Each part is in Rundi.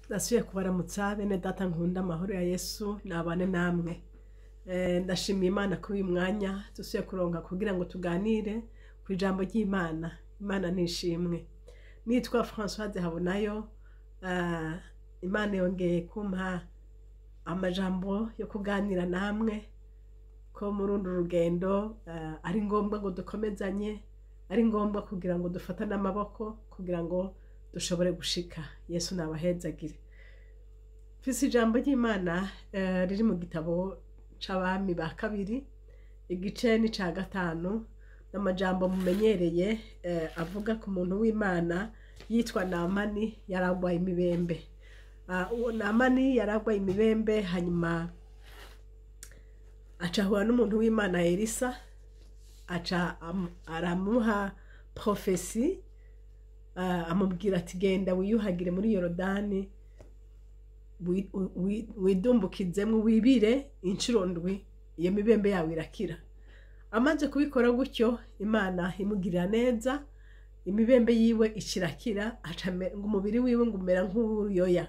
Ndasubiye kubaramutsa bene data nkunda, amahoro ya Yesu nabane namwe. Ndashimiye Imana kuri uyu mwanya dusubiye kuronka kugira ngo tuganire ku ijambo ry'Imana. Imana nishimwe. Nitwa Françoise Habonayo. Imana yongeye kumpa amajambo yo kuganira namwe ko muri uru rugendo ari ngombwa ngo dukomezanye, ari ngombwa kugira ngo dufatane amaboko kugira ngo dushobore gushika. Yesu nabahezagire. Mfise ijambo ry'Imana riri mu gitabo c'Abami ba kabiri, igice ni ca gatanu, n'amajambo mumenyereye avuga ku muntu w'Imana yitwa Namani yaragwaye imibembe. Uwo Namani yaragwaye imibembe, hanyuma aca ahura n'umuntu w'Imana Elisa, aca aramuha prophétie, amubwira ati: "Genda wiyuhagire muri Yorodani, widumbukizemwo, wibire inshuro ndwi, iyo mibembe yawe irakira." Amaze kubikora gutyo, Imana imugirira neza, imibembe yiwe ikirakira, aca ngo umubiri wiwe ngo umera nk'uruyoya.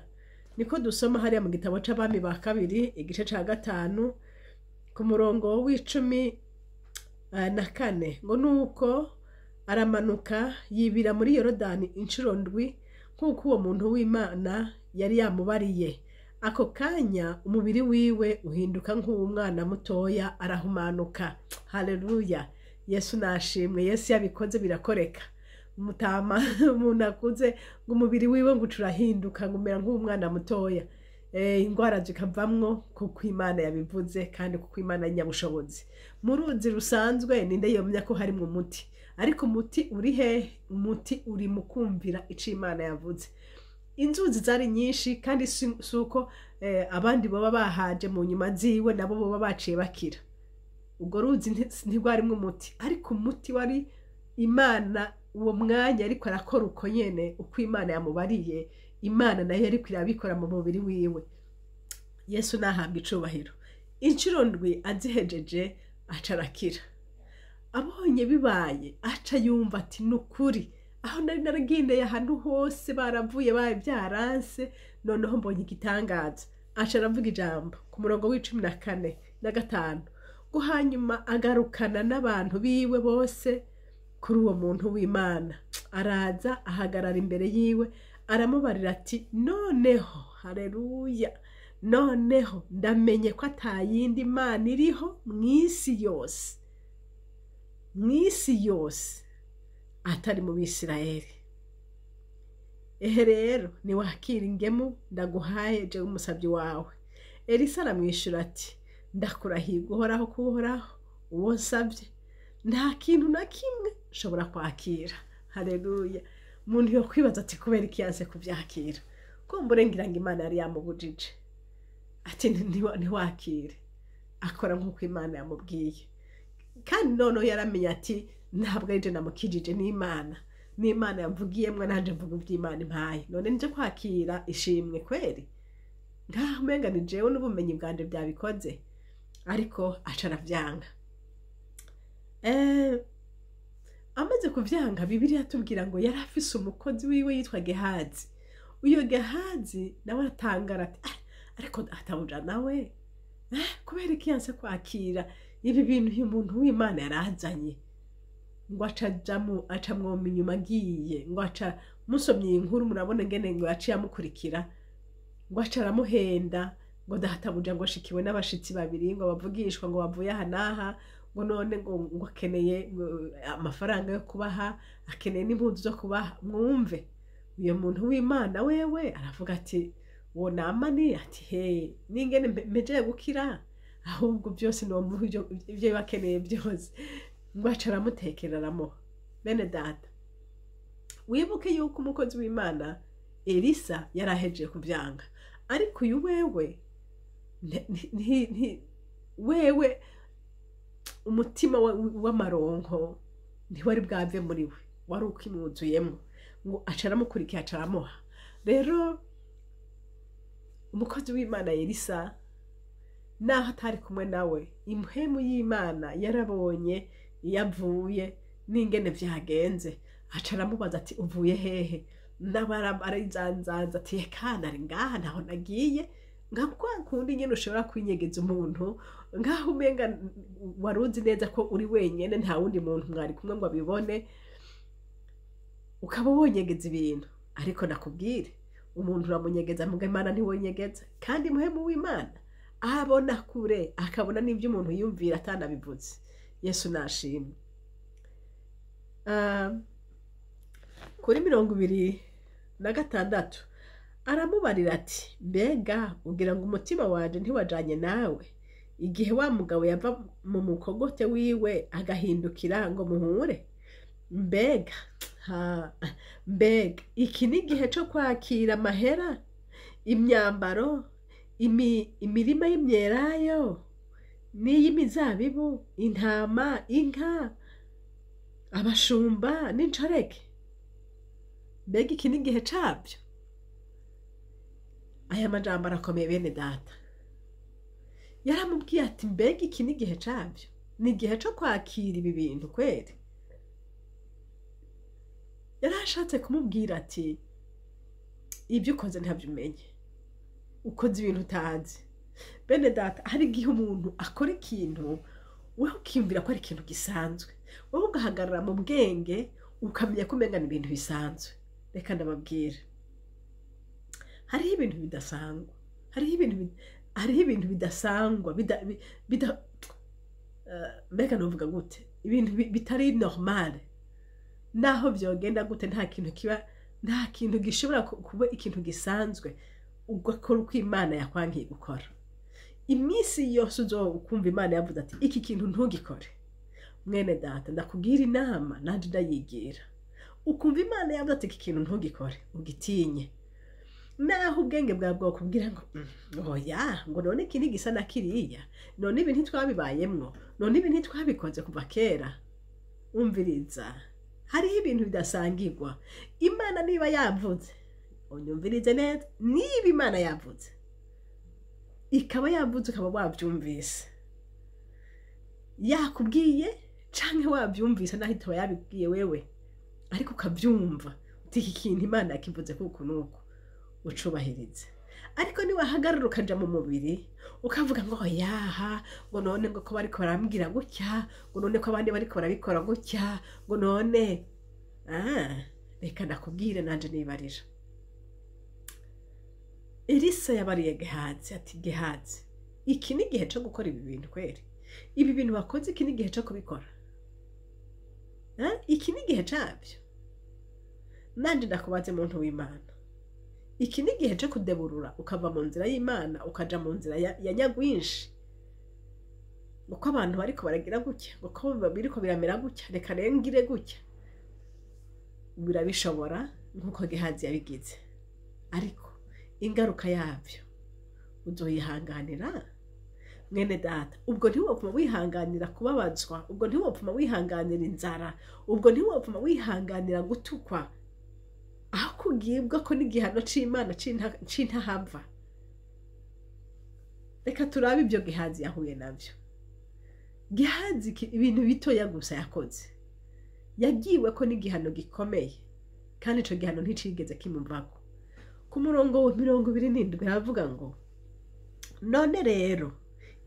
Niko dusoma hariya mu gitabo c'Abami ba kabiri, igice ca gatanu, ku murongo w'icumi na kane, ngo: "Nuko aramanuka yibira muri Yorodani inshuro ndwi, nk'uko uwo muntu w'Imana yari yamubariye. Ako kanya umubiri wiwe uhinduka nk'uw'umwana mutoya, arahumanuka." Haleluya, Yesu nashimwe. Yesu yabikoze birakoreka. Umutama, umuntu akuze, ngo umubiri wiwe ngo uca urahinduka, ngo umera nk'umwana mutoya, ingwara zikavamwo, kuko Imana yabivuze kandi kuko Imana ari nyabushobozi. Mu ruzi rusanzwe ninde yomenya ko harimwo umuti? Ariko umuti uri hehe? Umuti uri mu kumvira ico Imana yavuze. Inzuzi zari nyinshi, kandi si uko abandi baba bahaje mu nyuma ziwe nabo boba baciye bakira. Ubwo ruzi ntirwarimwo umuti, ariko umuti wari Imana. Uwo mwanya ariko arakora uko nyene uko Imana yamubariye, Imana nayo ariko irabikora mu mubiri wiwe. Yesu nahabwa icubahiro. Inshuro ndwi azihejeje, aca arakira. Abonye bibaye, aca yumva ati: "Nukuri aho nari naragendeye ahantu hose baravuye, baye byaranse, noneho mbonye igitangaza." Aca aravuga ijambo ku murongo w'14 na gatanu, ngo: "Hanyuma agarukana n'abantu biwe bose kuri uwo muntu w'Imana, araza ahagarara imbere yiwe, aramubarira ati: 'Noneho, haleluya, noneho ndamenye ko atayindi Mana iriho mu isi yose, mu isi yose, atari mu Bisirayeli. Ehe rero niwakira ingemu ndaguhaye, jewe umusabyi wawe.' Elisa aramwishyura ati: 'Ndakurahiye Uhoraho, kuhoraho uwo nsabye, nta kintu na kimwe nshobora kwakira.'" Haleluya. Umuntu yo kwibaza ati: "Kubera iki yanse kubyakira?" Kumbure ngira ngo Imana yari yamubujije, ati: "Ntiwakire." Akora nk'uko Imana yamubwiye, kandi noneho yaramenye ati: "Ntabwo ari je namukijije, n'Imana, n'Imana yamvugiyemwo, nanje mvuga iby'Imana impaye. None nje kwakira ishimwe kweri nkaho umenga ni jewe n'ubumenyi bwanje byabikoze?" Ariko aca aravyanga. Amaze kuvyanga, Bibiliya atubwira ngo yari afise umukozi wiwe yitwa Gehazi. Uyo Gehazi nawe aratangara ati: "Ah, ariko databuja nawe, kubera iki yanse kwakira ibi bintu uyu muntu w'Imana yarazanye?" Ngo aca ajamu, aca mwoma inyuma agiye, ngo aca, musomye iyi nkuru murabona ingene ngo yaciye amukurikira, ngo aca aramuhenda ngo: "Databuja ngo ashikiwe n'abashitsi babiri, ngo bavugishwa, ngo bavuye aha n'aha, ngo none ngo akeneye ngo amafaranga yo kubaha, akeneye n'impuzu zo kubaha." Mwumve, uyo muntu w'Imana wewe aravuga ati: "Uwo Namani," ati: "he ningene mpejeje gukira, ahubwo byose nomuha ibyo bakeneye byose." Ngo aca aramutekera, aramuha. Bene data, wibuke yuko umukozi w'Imana Elisa yari ahejeje kuvyanga, ariko uyu wewe wewe umutima w'amaronko ntiwari bwave muri we, wari ukimwuzuyemo. Ngo aca aramukurikiye, aca aramuha. Rero umukozi w'Imana Elisa, naho atari kumwe nawe, impwemu y'Imana yarabonye iyo avuye n'ingene vyagenze, aca aramubaza ati: "Uvuye hehe?" Arizanzanza ati eka nari ngaha, ntaho nagiye. Nka kwa kundi nyene ushobora kwinyegeza umuntu, nkaho umenga wari uzi neza ko uri wenyene, nta wundi muntu mwari kumwe ngo abibone, ukaba wonyegeza ibintu. Ariko nakubwire, umuntu uramunyegeza, muga Imana ntiwonyegeza. Kandi muhemu w'Imana abona kure, akabona n'ibyo umuntu yiyumvira atanabivuze. Yesu nashimwe. Kuri 26 aramubarira ati mbega ugira ngo umutima wanje ntiwajanye nawe igihe wa mugabo yava mu mukogote wiwe agahindukira ngo muhure? Mbega mbega iki ni igihe co kwakira amahera, imyambaro, imirima y'imyelayo n'iy'imizabibu, intama, inka, abashumba n'incoreke? Mbega iki ni igihe cabyo? Aya majambo arakomeye bene data. Yaramubwiye ati mbega iki ni igihe cabyo? Ni igihe co kwakira ibi bintu kweri? Yarashatse kumubwira ati ibyo ukoze ntabyo umenye, ukoze ibintu utazi. Bene data, hari igihe umuntu akora ikintu wowe ukiyumvira ko ari ikintu gisanzwe, wowe ugahagarara mu bwenge ukamenya ko umenga ni ibintu bisanzwe. Reka ndababwira, hariho ibintu bidasangwa, hariho ibintu bidasangwa, mbega novuga gute, ibintu bitari normale. Naho vyogenda gute, nta kintu kiba, nta kintu gishobora kuba ikintu gisanzwe ugakora uko Imana yakwankiye gukora. Iminsi yose uzokumva Imana yavuze ati iki kintu ntugikore, mwene data ndakubwira inama nanje ndayigira. Ukumva Imana yavuze ati iki kintu ntugikore, ugitinye. Naho ubwenge bwawe bwokubwira ngo oya, ngo none iki ntigisa na kiriya, none ibi ntitwabibayemwo, none ibi ntitwabikoze kuva kera. Umviriza, hariho ibintu bidasangirwa. Imana niba yavuze, unyumvirize neza, niba Imana yavuze, ikaba yavuze ukaba wabyumvise, yakubwiye canke wabyumvise naho itaba yabibwiye wewe, ariko ukabyumva uti iki kintu Imana yakivuze kuku nuku, ucubahirize. Ariko niwahagarara ukaja mu mubiri ukavuga ngo yaha, ngo none ngo ko bariko barambwira gutya, ngo none ko abandi bariko barabikora gutya, ngo none reka ndakubwire nanje nibarira. Elisa yabariye Gehazi ati Gehazi, iki ni igihe co gukora ibi bintu kweri? Ibi bintu wakoze iki ni igihe co kubikora? Iki ni igihe cabyo? Nanje ndakubaze muntu w'Imana, iki ni igihe co kudeburura ukava mu nzira y'Imana ukaja mu nzira ya nyagwinshi? Uko abantu bariko baragira gutya, uko biriko biramera gutya, reka rengire gutya. Birabishobora nkuko Gehazi yabigize, ariko ingaruka yabyo uzoyihanganira. Mwene data, ubwo ntiwopfuma wihanganira kubabazwa, ubwo ntiwopfuma wihanganira inzara, ubwo ntiwopfuma wihanganira gutukwa, aho kugibwa ko n'igihano c'Imana c'intahava. Reka turabe ibyo Gehazi yahuye navyo. Gehazi ibintu bitoya gusa yakoze, yagiwe ko n'igihano gikomeye, kandi ico gihano nticigeze kimuvako. Ku murongo wa 27 aravuga ngo none rero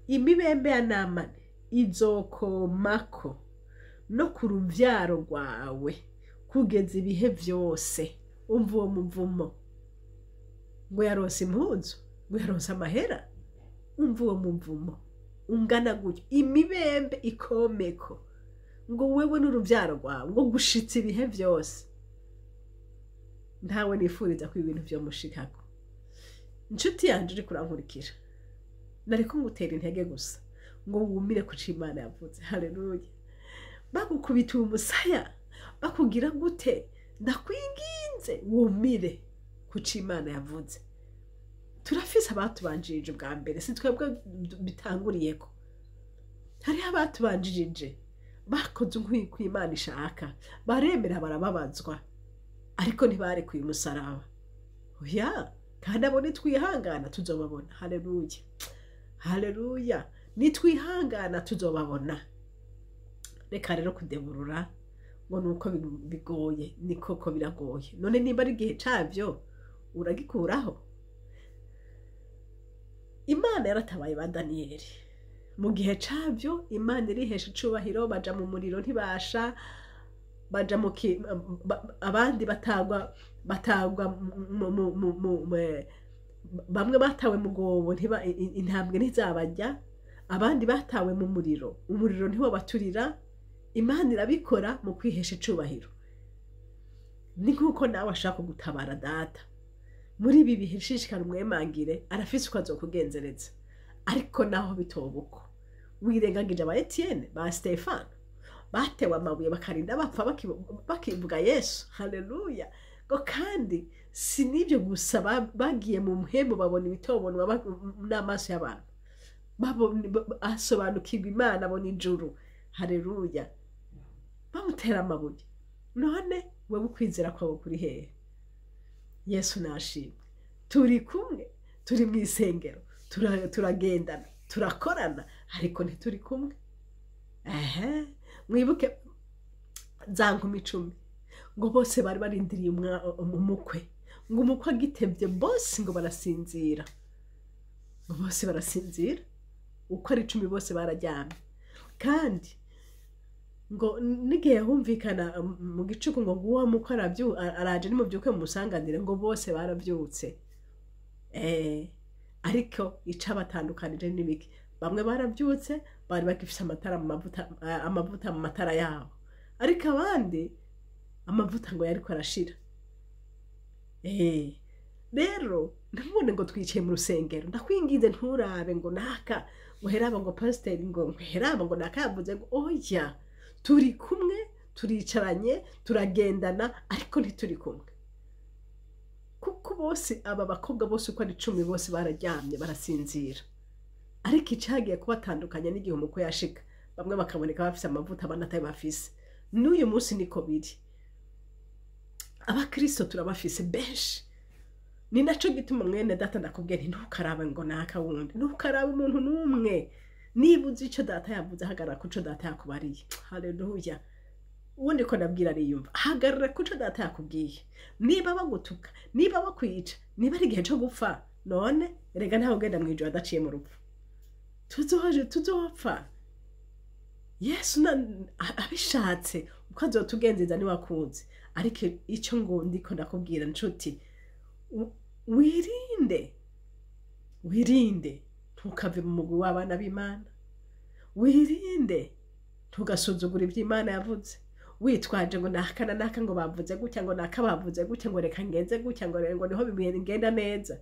imibembe ya Namani izokomako no ku ruvyaro rwawe kugeza ibihe vyose. Umva uwo muvumo, ngo yaronse impuzu, ngo yaronse amahera. Umva uwo muvumo ungana gutyo, imibembe ikomeko, ngo wewe n'uruvyaro rwawe ngo gushitsa ibihe vyose. Ntawe nifuriza ko ibintu vyo mushikako. Inshuti yanje uri kurankurikira, nariko ngutera intege gusa ngo wumire ku co Imana yavuze. Haleluya. Bagukubita umusaya, bakugira gute, ndakwinginze wumire ku co Imana yavuze. Turafise abatubanjirije ubwa mbere, si twebwe bitanguriyeko. Hariho abatubanjirije bakoze nk'uko Imana ishaka, baremera barababazwa, ariko ntibarekuye umusaraba. Oya, kandi abo nitwihangana tuzobabona. Haleluya, haleluya, nitwihangana tuzobabona. Reka rero kudeburura Ngo nuko bigoye, ni koko biragoye. None niba ari igihe cabyo uragikuraho? Imana yaratabaye ba Daniyeli mu gihe cabyo. Imana irihesha icubahiro, baja mu muriro ntibasha, baja mu abandi batagwa bamwe batawe mu gobo, intambwe ntizabarya, abandi batawe mu muriro, umuriro ntiwabaturira. Imana irabikora mu kwihesha icubahiro. Ni nk'uko nawe ashaka gutabara data muri ibi bihe, shishikara umwemangire, arafise uko azokugenzereza. Ariko naho bitoba uko, wirengagije aba Etienne, ba Stefano batewe amabuye bakarinda bapfa bakivuga Yesu. Haleluya! Ngo kandi si n'ibyo gusa, bagiye mu mpembo babona ibitobonwa n'amaso y'abantu, asobanukirwa Imana, abona ijuru. Haleluya! Bamutera amabuye. None wewe ukwizera kwawe kuri hehe? Yesu nashimwe. Turi kumwe, turi mu isengero, turagendana, turakorana, ariko ntituri kumwe. Ehe, mwibuke za nkumi 10, ngo bose bari barindiriye umukwe, ngo umukwe agitevye bose ngo barasinzira, ngo bose barasinzira uko ari 10, bose bararyamye. Kandi ngo n'igihe humvikana mu gicuku ngo nguwo mukwe araje, nimubyuke mumusanganire, ngo bose barabyutse. Ariko icabatandukanije n'ibiki? Bamwe barabyutse bari bagifise amatara mu mavuta, amavuta mu matara yabo, ariko abandi amavuta ngo yariko arashira. Rero ntubone ngo twicaye mu rusengero, ndakwinginze nturabe ngo naka, ngo heraba ngo pasiteri, ngo heraba ngo naka yavuze, ngo oya. Turi kumwe, turicaranye, turagendana, ariko ntituri kumwe, kuko bose aba bakobwa bose uko ari 10 bose bararyamye barasinzira. Ariko icagiye kubatandukanya n'igihe umukwe yashika, bamwe bakaboneka bafise amavuta, abandi atayo bafise. N'uyu munsi niko biri, abakristo turabafise benshi. Ni naco gituma, mwene data, ndakubwiye nti ntukarabe ngo naka wundi, ntukarabe umuntu n'umwe. Niba uzi ico data yavuze, hagarara kuco data yakubariye. Haleluya! Ubundi ko nabwira ariyumva. Hagarara kuco data yakubwiye. Niba bagutuka, niba bakwica, niba ari igihe co gupfa, none erega ntawe ugenda mw'ijuru adaciye mu rupfu. Tuzoje tuzopfa. Yesu abishatse uko azotugenzeza niwakunze. Ariko ico ngo ndiko ndakubwira, nshuti, wirinde, wirinde ntukave mu mugwi w'abana b'Imana. Wirinde ntugasuzugure ibyo Imana yavuze witwaje ngo naka na naka ngo bavuze gutya, ngo naka bavuze gutya, ngo reka ngenze gutya, ngo niho bigenda neza.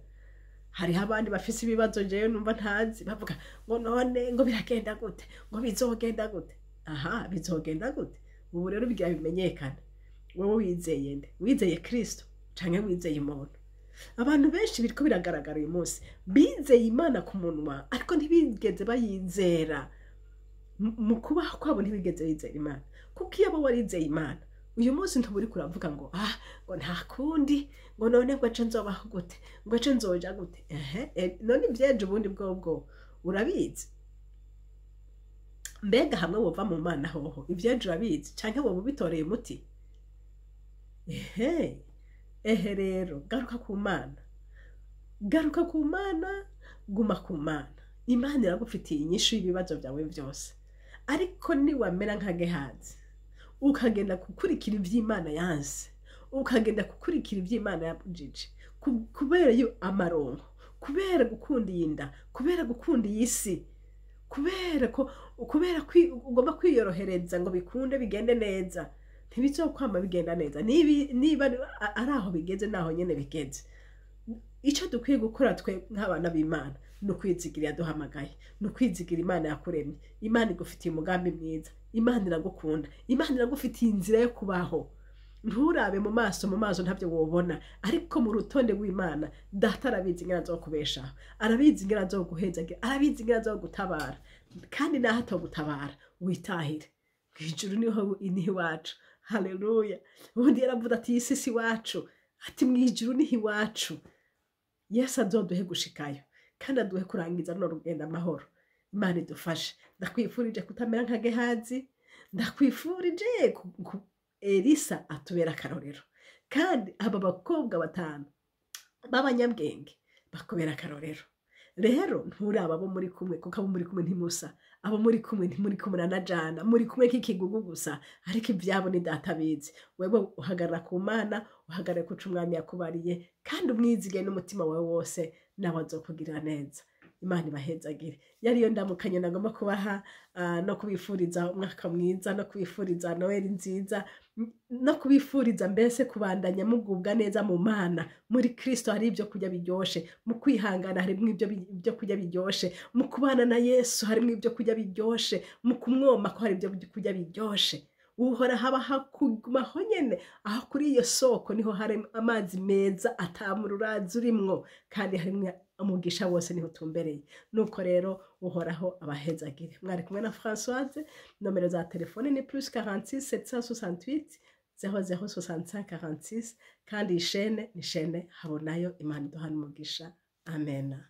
Hariho abandi bafise ibibazo jewe numva ntazi, bavuga ngo none ngo biragenda gute, ngo bizogenda gute? Aha bizogenda gute? Ubu rero bigira bimenyekana. Wowe wizeye nde? Wizeye Kristo canke wizeye umuntu? Abantu benshi biriko biragaragara uyu munsi bizeye Imana ku munwa, ariko ntibigeze bayizera mu kubaho kwabo, ntibigeze bizera Imana. Kuko iyo abo warizeye Imana, uyu munsi ntuburi kuravuga ngo ah, ngo nta kundi, ngo none ngo ejo nzobaho gute, ngo ejo nzoja gute? Ehe, none ivyejo ubundi bwobwo urabizi? Mbega hamwe wova mu Mana hoho, ivyejo urabizi canke woba ubitoreye umuti? Ehe, ehe, rero garuka ku Mana, garuka ku Mana, guma ku Mana. Imana iragufitiye inyishu y'ibibazo byawe byose. Ariko niwamera nka Gehazi, ukagenda gukurikira ivy'Imana yanse, ukagenda gukurikira ivy'Imana yabujije kubera yo amaronko, kubera gukunda iyi nda, kubera gukunda iyi si, kubera ko kubera ugomba kwiyorohereza ngo bikunde bigende neza, ntibizokwama bigenda neza. Niba ari aho bigeze, naho nyene bigeze. Icyo dukwiye gukora twe nk'abana b'Imana ni ukwizigira yaduhamagaye, ni ukwizigira Imana yakuremye. Imana igufitiye umugambi mwiza, Imana iragukunda, Imana iragufitiye inzira yo kubaho. Nturabe mu maso, mu maso ntabyo wobona, ariko mu rutonde rw'Imana data arabizi ingene azokubeshaho, arabizi ingene azoguhezagira, arabizi ingene azogutabara. Kandi naho atogutabara, witahire mw'ijuru, niho iwacu. Haleluya! Ubundi yaravuze ati iyi si si iwacu, ati mw'ijuru niho iwacu. Yesu azoduhe gushikayo kandi aduhe kurangiza runo rugendo amahoro. Imana idufashe. Ndakwifurije kutamera nka Gehazi. Ndakwifurije Elisa atubera akarorero, kandi aba bakobwa batanu b'abanyabwenge bakubera akarorero. Rero nturaba abo muri kumwe, kuko abo muri kumwe ntimusa, abo muri kumwe ntimuri kumwe na jana, muri kumwe nk'ikigugu gusa, ariko ibyabo ni Data abizi. Wewe uhagarara ku Mana, uhagarare kuca Umwami yakubariye, kandi umwizige n'umutima wawe wose, nawe azokugirira neza. Imana ibahezagire. Yariyo ndamukanye nagomba kubaha, no kubifuriza umwaka mwiza, no kubifuriza Noheli nziza, no kubifuriza mbese kubandanya mugubwa neza mu Mana. Muri Kristo hari ibyo kurya biryoshe, mu kwihangana harimo ibyo kurya biryoshe, mu kubana na Yesu harimo ibyo kurya biryoshe, mu kumwoma ko hari ibyo kurya biryoshe. Uhora haba hakugumaho nyene aho kuri iyo soko, niho hari amazi meza atamururazi urimwo, kandi harimwo umugisha wose, niho utumbereye. Nuko rero Uhoraho abahezagire. Mwari kumwe na Françoise. Nomero za telefone ni +46 768 00 65 46, kandi iyi chaîne ni chaîne Habonayo. Imana iduhana umugisha. Amena.